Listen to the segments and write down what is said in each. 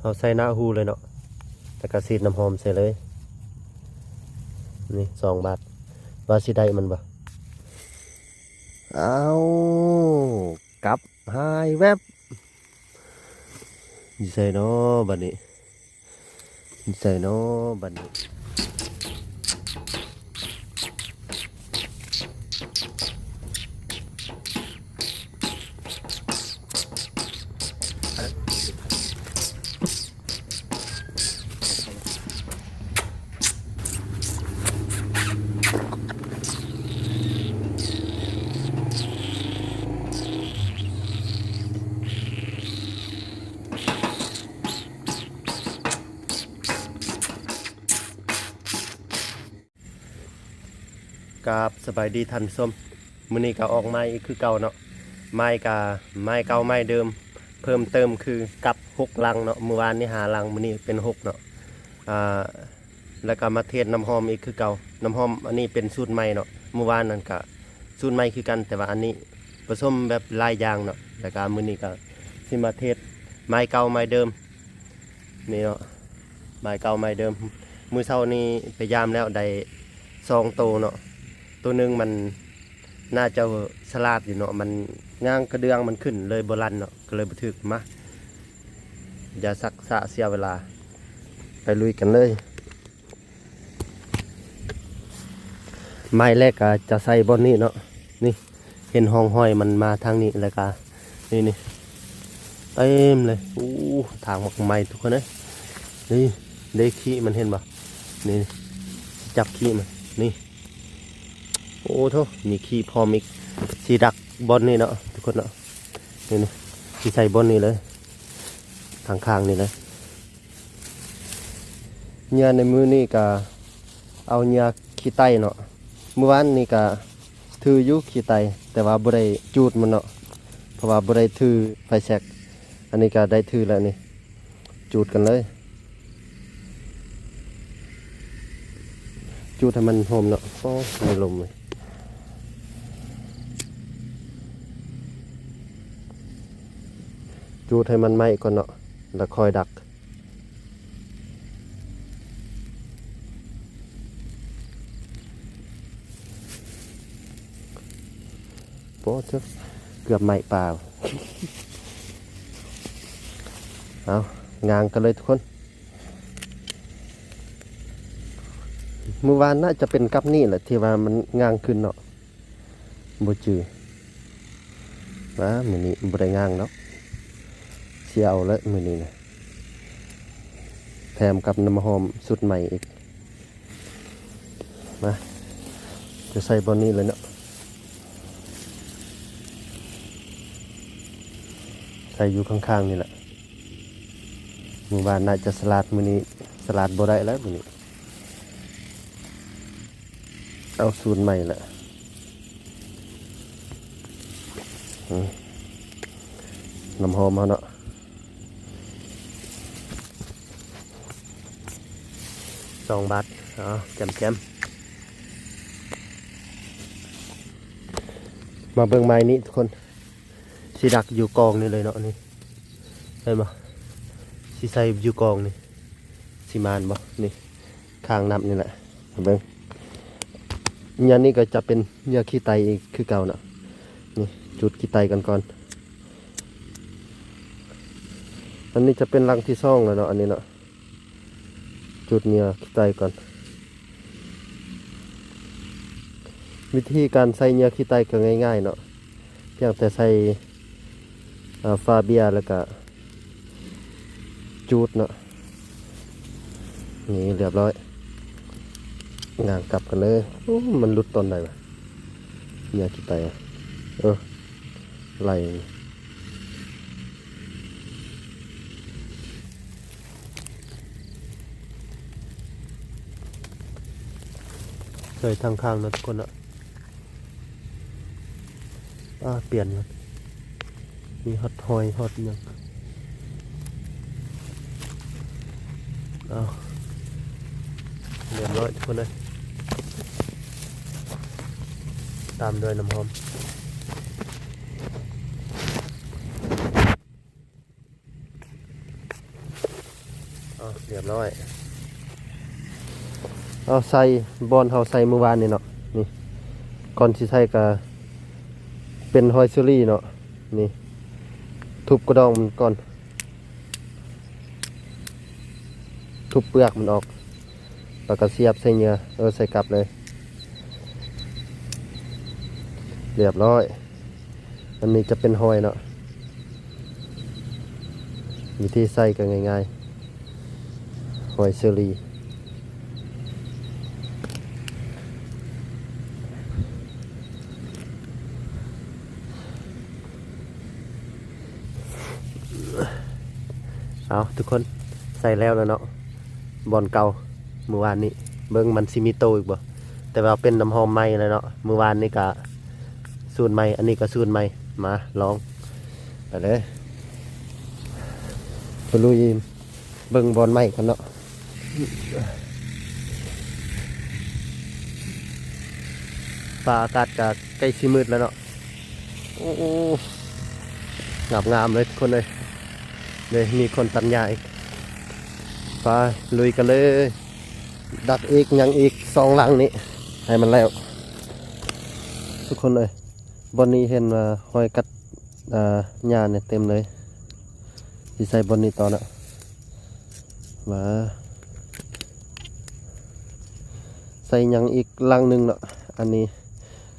ເຮົາໃສ່ໜ້າຫູເລີຍເນາະ ແລ້ວກໍສີດນ້ຳຫອມໃສ່ເລີຍ. ນີ້ສອງບາດ ວ່າຊິໄດ້ມັນບໍ່? ອ້າວ ກັບຫາຍແວັບ. ຢູ່ໃສເນາະບັດນີ້? ຢູ່ໃສເນາະບັດນີ້? ກາບສະບາຍດີທ່ານຜູ້ຊົມ, ມື້ນີ້ກໍອອກໄມ້ອີກຄືເກົ່າເນາະ, ໄມ້ກະໄມ້ເກົ່າໄມ້ເດີມ, ເພີ່ມເຕີມຄືກັບຫົກຫຼັງເນາະ, ມື້ວານນີ້ຫ້າຫຼັງ, ມື້ນີ້ເປັນຫົກເນາະ. ອ່າ ແລ້ວກໍມາເທດນ້ຳຫອມອີກຄືເກົ່າ, ນ້ຳຫອມອັນນີ້ເປັນສູດໃໝ່ເນາະ, ມື້ວານນັ້ນກະສູດໃໝ່ຄືກັນ, ແຕ່ວ່າອັນນີ້ປະສົມແບບຫຼາຍຢ່າງເນາະ, ແລ້ວກໍມື້ນີ້ກໍຊິມາເທດໄມ້ເກົ່າໄມ້ເດີມ. ນີ້ເນາະ ໄມ້ເກົ່າໄມ້ເດີມ. ມື້ເຊົ້ານີ້ໄປຢາມແລ້ວໄດ້ສອງໂຕເນາະ, ໂຕໜຶ່ງມັນໜ້າຈະສະຫຼາດຢູ່ເນາະ, ມັນງາງກະເດືອງມັນຂຶ້ນເລີຍບໍ່ລັ່ນເນາະ, ກໍເລີຍບໍ່ຖືກ. ມາ ຢ່າຊັກຊ້າເສຍເວລາ ໄປລຸຍກັນເລີຍ. ໄມ້ແລກກໍຈະໃສ່ບ່ອນນີ້ເນາະ, ນີ້ ເຫັນຮ່ອງຮອຍມັນມາທາງນີ້ ແລ້ວກະນີ້ ນີ້ເຕັມເລີຍ. ໂອ້ ຖາງໝາກໄມ້ທຸກຄົນເອີຍ, ນີ້ເດ້ ຂີ້ມັນເຫັນບໍ່? ນີ້ ຈັບຂີ້ມັນ ນີ້. ໂອ້ໂທ້ ມີຂີ້ພ້ອມອີກ, ຊິດັກບ່ອນນີ້ເນາະທຸກຄົນເນາະ. ນີ້ ນີ້ ຊິໃສ່ບ່ອນນີ້ເລີຍ, ທາງຂ້າງນີ້ເລີຍ. ເຫຍື່ອໃນມື້ນີ້ກະເອົາເຫຍື່ອຂີ້ໄຕເນາະ, ມື້ວານນີ້ກະຖືຢູ່ຂີ້ໄຕ ແຕ່ວ່າບໍ່ໄດ້ຈູດມັນເນາະ ເພາະວ່າບໍ່ໄດ້ຖືໄຟແຊັກ. ອັນນີ້ກະໄດ້ຖືແລ້ວນີ້, ຈູດກັນເລີຍ, ຈູດໃຫ້ມັນໂຮມເນາະ. ໂອ້ ມີລົມເວີຍ, ຈູດໃຫ້ມັນໄໝ້ກ່ອນເນາະ ແລ້ວຄ່ອຍດັກ. ໂອ້ ເກືອບໄໝ້ປາ. ເອົາ ງາງກັນເລີຍທຸກຄົນ. ມື້ວານໜ້າຈະເປັນກັບນີ້ແຫຼະ ທີ່ວ່າມັນງາງຂຶ້ນເນາະ. ບໍ່ຈື່. ວ້າ ມື້ນີ້ບໍ່ໄດ້ງາງດອກ, ຊິເອົາແຫຼະມື້ນີ້ນະ, ແຖມກັບນ້ຳຫອມຊຸດໃໝ່ອີກ. ມາ ຈະໃສ່ບ່ອນນີ້ເລີຍເນາະ, ໃສ່ຢູ່ຂ້າງໆນີ້ແຫຼະ. ມື້ວານໜ້າຈະສະຫຼາດ, ມື້ນີ້ສະຫຼາດບໍ່ໄດ້ແລ້ວມື້ນີ້. ເອົາສູດໃໝ່ລະ. ອືມ ນ້ຳຫອມເຮົາເນາະ, ສອງບາດ. ເອົາ ແຈ່ມໆ. ມາເບິ່ງໄມ້ນີ້ທຸກຄົນ, ຊິດັກຢູ່ກອງນີ້ເລີຍເນາະ. ນີ້ ເຫັນບໍ່? ຊິໃສ່ຢູ່ກອງນີ້ ຊິມານບໍ່? ນີ້ ຂ້າງນ້ຳນີ້ແຫຼະ. ມາເບິ່ງ ເຫຍື່ອນີ້ກໍຈະເປັນເຫຍື່ອຂີ້ໄຕອີກຄືເກົ່າເນາະ. ນີ້ ຈູດຂີ້ໄຕກັນກ່ອນ. ອັນນີ້ຈະເປັນຫຼັງທີສອງແລ້ວເນາະ, ອັນນີ້ເນາະ. ຈູດເຫຍື່ອຂີ້ໄຕກ່ອນ. ວິທີການໃສ່ເຫຍື່ອຂີ້ໄຕກໍງ່າຍໆເນາະ, ພຽງແຕ່ໃສ່ ເອີ ຝາເບຍ ແລ້ວກະຈູດເນາະ. ນີ້ ລຽບຮ້ອຍ. ຍ່າງກັບກັນເລີຍ. ໂອ້ ມັນຫຼຸດຕອນໃດວະ ເຫຍື່ອຂີ້ໄຕ? ເອີ ໄຫຼ. ໃສ່ທາງຂ້າງເນາະທຸກຄົນເນາະ. ອາ ປ່ຽນ ມີຮອດຫອຍຮອດຫຍັງ. ເອົາ ລຽບຮ້ອຍທຸກຄົນເອີຍ. ຕາມດ້ວຍນ້ຳຫອມ. ເອົາ ຮຽບຮ້ອຍ. ເອົາ ໃສ່ບ່ອນເຮົາໃສ່ມື້ວານນີ້ເນາະ. ນີ້ ກ່ອນຊິໃສ່ກະເປັນຫອຍເຊີຣີເນາະ. ນີ້ ທຸບກະດອງມັນກ່ອນ ທຸບເປືອກມັນອອກ ແລ້ວກະສຽບໃສ່ເຫຍື່ອ ເອີ ໃສ່ກັບເລີຍ. ຮຽບຮ້ອຍ. ອັນນີ້ຈະເປັນຫອຍເນາະ. ວິທີໃສ່ກໍງ່າຍໆ ຫອຍເຊີຣີ. ເອົາ ທຸກຄົນ ໃສ່ແລ້ວແລ້ວເນາະ. ບ່ອນເກົ່າມື້ວານນີ້ ເບິ່ງມັນຊິມີໂຕອີກບໍ່? ແຕ່ວ່າເປັນນ້ຳຫອມໃໝ່ແລ້ວເນາະ. ມື້ວານນີ້ກະສູດໃໝ່ ອັນນີ້ກະສູດໃໝ່. ມາລອງ ໄປເລີຍ ໄປລຸຍເບິ່ງບ່ອນໃໝ່ກັນເນາະ. ຟ້າອາກາດກະໃກ້ຊິມືດແລ້ວເນາະ. ໂອ້ ງາມໆເລີຍທຸກຄົນເອີຍ. ເດ້ ມີຄົນຕັດຫຍ້າອີກ. ໄປ ລຸຍກັນເລີຍ. ດັກອີກ ຍັງອີກສອງຫຼັງນີ້ ໃຫ້ມັນແລ້ວ ທຸກຄົນເອີຍ. ບ່ອນນີ້ເຫັນວ່າຮອຍກັດ ອ່າ ຫຍ້ານີ້ເຕັມເລີຍ. ຊິໃສ່ບ່ອນນີ້ຕໍ່ນະ. ມາ ໃສ່ຍັງອີກຫຼັງໜຶ່ງເນາະ. ອັນນີ້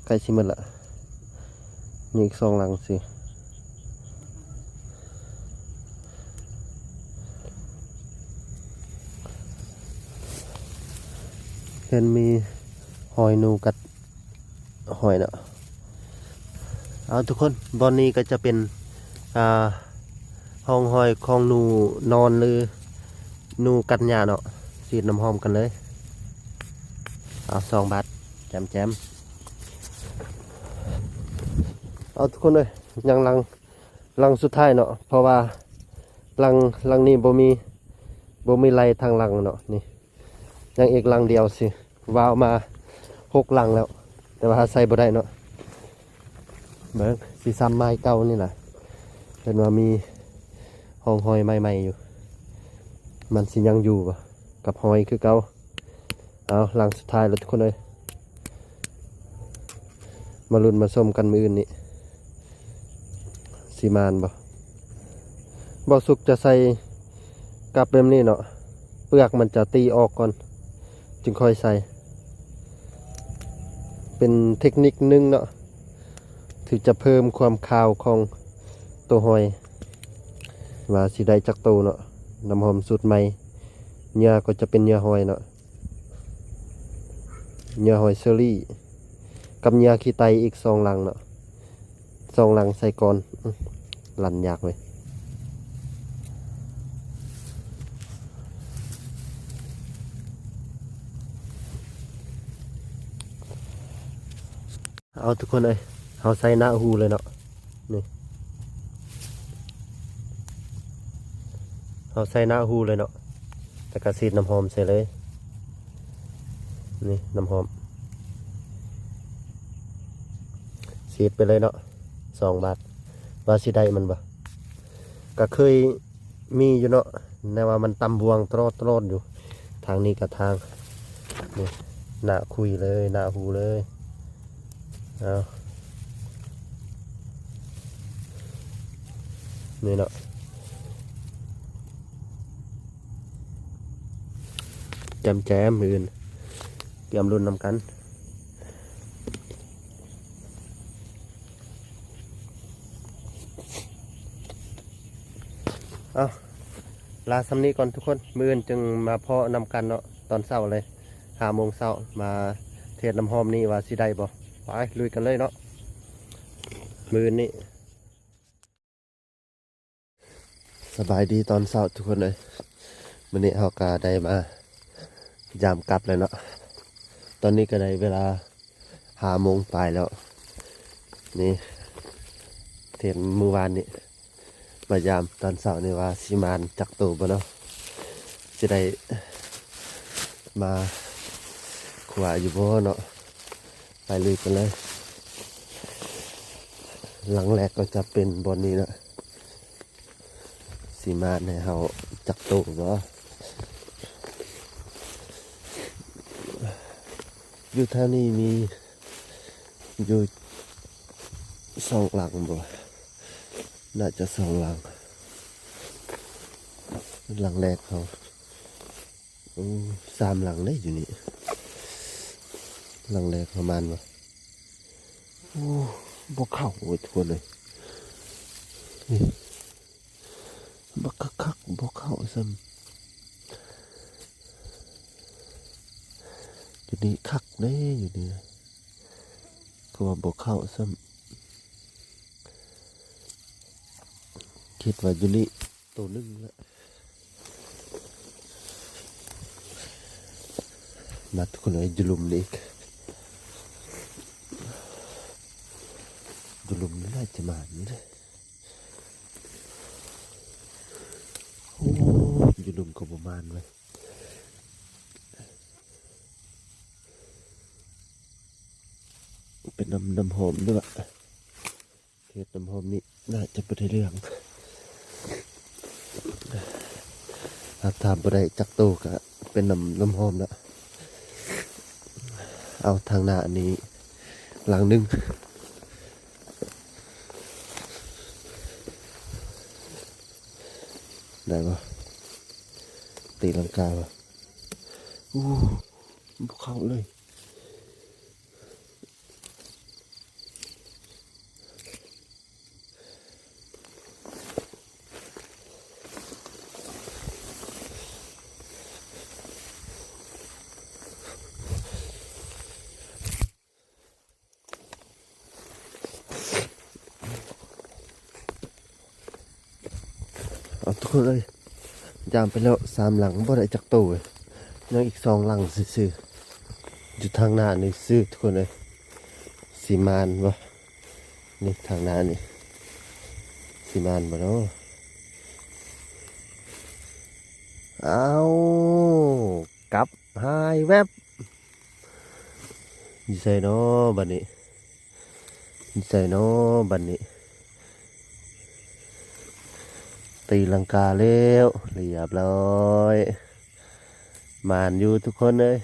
ໃກ້ຊິໝົດລະ. ຍັງອີກສອງຫຼັງຊື່. ເຫັນມີຮອຍໜູກັດຫອຍເນາະ. ເອົາ ທຸກຄົນ ບ່ອນນີ້ກໍຈະເປັນ ອ່າ ຮ່ອງຮອຍຂອງໜູນອນ ຫຼື ໜູກັດຫຍ້າເນາະ. ສີດນ້ຳຫອມກັນເລີຍ. ເອົາ ສອງບາດ ແຈມໆ. ເອົາ ທຸກຄົນເອີຍ ຍັງຫຼັງ ຫຼັງສຸດທ້າຍເນາະ. ເພາະວ່າຫຼັງ ຫຼັງນີ້ບໍ່ມີ ບໍ່ມີໄລ່ທາງຫຼັງເນາະ. ນີ້ ຍັງອີກຫຼັງດຽວຊິ ວ້າວມາຫົກຫຼັງແລ້ວ ແຕ່ວ່າໃສ່ບໍ່ໄດ້ເນາະ. ເບິ່ງ ຊິຊ້ຳໄມ້ເກົ່ານີ້ລະ. ເຫັນວ່າມີຮ່ອງຮອຍໄມ້ໃໝ່ຢູ່ ມັນຊິຍັງຢູ່ບໍ່ ກັບຮອຍຄືເກົ່າ. ເອົາ ຫຼັງສຸດທ້າຍແລ້ວທຸກຄົນເອີຍ. ມາລຸ້ນມາຊົມກັນມື້ອື່ນນີ້ ຊິໝານບໍ່? ບໍ່ສຸກຈະໃສ່ກັບແບບນີ້ເນາະ. ເປືອກມັນຈະຕີອອກກ່ອນ ຈຶ່ງຄ່ອຍໃສ່. ເປັນເທັກນິກໜຶ່ງເນາະ ທີ່ຈະເພີ່ມຄວາມຂາວຂອງໂຕຫອຍ ວ່າຊິໄດ້ຈັກໂຕເນາະ. ນ້ຳຫອມສູດໃໝ່ ເຫຍື່ອກໍຈະເປັນເຫຍື່ອຫອຍເນາະ. ເຫຍື່ອຫອຍເຊີຣີກັບເຫຍື່ອຂີ້ໄຕອີກສອງຫຼັງເນາະ. ສອງຫຼັງໃສ່ກ່ອນ. ອື ລັນຍາກເວີຍ. ເອົາ ທຸກຄົນເອີຍ ເຮົາໃສ່ໜ້າຫູເລີຍເນາະ. ນີ້ ເຮົາໃສ່ໜ້າຫູເລີຍເນາະ ແລ້ວກະສີດນ້ຳຫອມໃສ່ເລີຍ. ນີ້ ນ້ຳຫອມ ສີດໄປເລີຍເນາະ ສອງບາດ. ວ່າຊິໄດ້ມັນບໍ່? ກະເຄີຍ ມີຢູ່ເນາະ ແນວວ່າມັນຕຳບ່ວງຕະຫຼອດຕະຫຼອດຢູ່. ທາງນີ້ກະທາງ ນີ້ ໜ້າຄຸຍເລີຍ ໜ້າຫູເລີຍ. ເອົາ ນີ້ເນາະ ແຈມໆ ມື້ອື່ນ ຕຽມລຸ້ນນຳກັນ. ເອົາ ລາສ່ຳນີ້ກ່ອນທຸກຄົນ ມື້ອື່ນຈຶ່ງມາພໍ້ນຳກັນເນາະ ຕອນເຊົ້າເລີຍ ຫ້າໂມງເຊົ້າ ມາເທດນ້ຳຫອມນີ້ວ່າຊິໄດ້ບໍ່. ໄປ ລຸຍກັນເລີຍເນາະ ມື້ອື່ນນີ້. ສະບາຍດີຕອນເຊົ້າທຸກຄົນເອີຍ. ມື້ນີ້ເຮົາກະໄດ້ມາຢາມກັບແລ້ວເນາະ. ຕອນນີ້ກະໄດ້ເວລາຫ້າໂມງປາຍແລ້ວ. ນີ້ ເທດມື້ວານນີ້ ມາຢາມຕອນເຊົ້ານີ້ວ່າຊິໝານຈັກໂຕບໍ່ເນາະ ຊິໄດ້ມາຄົວຢູ່ບໍ່ເນາະ. ໄປລຸຍກັນເລີຍ. ຫຼັງແລກກໍຈະເປັນບ່ອນນີ້ເນາະ ຊິມາໃຫ້ເຮົາຈັກໂຕບໍ່? ຢູ່ທາງນີ້ມີຢູ່ສອງຫຼັງບໍ? ໜ້າຈະສອງຫຼັງ. ຫຼັງແລກເຮົາ ໂອ້ ສາມຫຼັງເດ້ຢູ່ນີ້. ຫຼັງແລກເຮົາໝານບໍ່? ໂອ້ ບໍ່ເຂົ້າເວີຍທຸກຄົນເອີຍ. ນີ້ ບັກຄັກໆ ບໍ່ເຂົ້າຊ້ຳ. ຢູ່ນີ້ຄັກເດ້ ຢູ່ນີ້ ຄືວ່າບໍ່ເຂົ້າຊ້ຳ. ຄິດວ່າຢູ່ນີ້ໂຕໜຶ່ງລະ. ມາທຸກຄົນເອີຍ ຢູ່ລຸ່ມນີ້ອີກ. ຢູ່ລຸ່ມນີ້ໜ້າຈະໝານເດ້. ໂອ້ ຢູ່ລຸ່ມກໍບໍ່ໝານເວີຍ. ເປັນນ້ຳ ນ້ຳຫອມເດີລະ. ເຂດນ້ຳຫອມນີ້ໜ້າຈະບໍ່ໄດ້ເລື່ອງ. ຖ້າບໍ່ໄດ້ຈັກໂຕກະເປັນນ້ຳ ນ້ຳຫອມລະ. ເອົາທາງໜ້ານີ້ຫຼັງໜຶ່ງ. ໄດ້ບໍ່? ຕີລັງກາບໍ່? ໂອ້ ບໍ່ເຂົ້າເລີຍ. ເອົາ ທຸກຄົນເອີຍ ຢາມໄປແລ້ວສາມຫຼັງ ບໍ່ໄດ້ຈັກໂຕເລີຍ. ຍັງອີກສອງຫຼັງຊື່ໆ ຢູ່ທາງໜ້ານີ້ຊື່ທຸກຄົນເອີຍ. ຊິໝານບໍ່? ນີ້ທາງໜ້ານີ້ ຊິໝານບໍ່ເນາະ? ອ້າວ ກັບຫາຍແວັບ. ຢູ່ໃສເນາະບັດນີ້? ຢູ່ໃສເນາະບັດນີ້? ຕີລັງກາແລ້ວ ລຽບຮ້ອຍ. ໝານຢູ່ທຸກຄົນເອີຍ.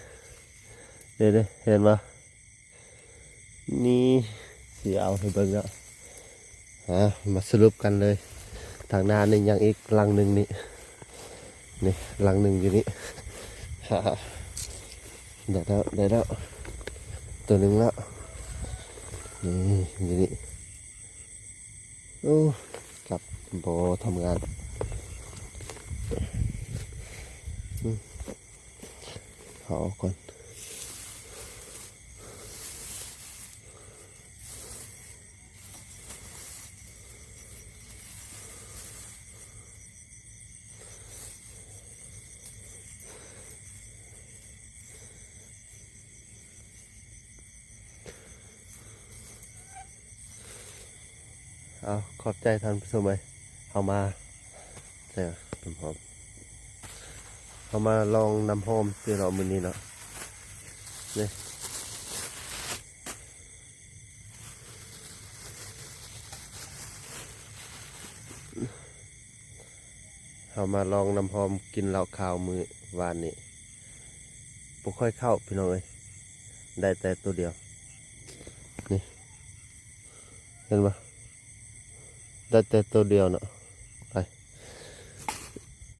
ເດ້ໆ ເຫັນບໍ່? ນີ້ ຊິເອົາໃຫ້ເບິ່ງເນາະ. ອ່າ ມາສະຫຼຸບກັນເລີຍ. ທາງໜ້ານີ້ຍັງອີກຫຼັງໜຶ່ງນີ້. ນີ້ ຫຼັງໜຶ່ງຢູ່ນີ້. ໄດ້ແລ້ວ ໄດ້ແລ້ວ ໂຕໜຶ່ງແລ້ວ. ນີ້ ຢູ່ນີ້. ໂອ້ ກັບບໍ່ທຳງານ. ອືມ ເອົາອອກກ່ອນ. ເອົາ ຂອບໃຈທ່ານຜູ້ຊົມເອີຍ. ເຮົາມາ ໃສ່ນ້ຳຫອມ ເຮົາມາລອງນ້ຳຫອມຊື່ເນາະ ມື້ນີ້ເນາະ. ນີ້ ເຮົາມາລອງນ້ຳຫອມກິນເຫຼົ້າຂາວມື້ວານນີ້ ບໍ່ຄ່ອຍເຂົ້າພີ່ນ້ອງເອີຍ ໄດ້ແຕ່ໂຕດຽວ. ນີ້ ເຫັນບໍ່? ໄດ້ແຕ່ໂຕດຽວເນາະ.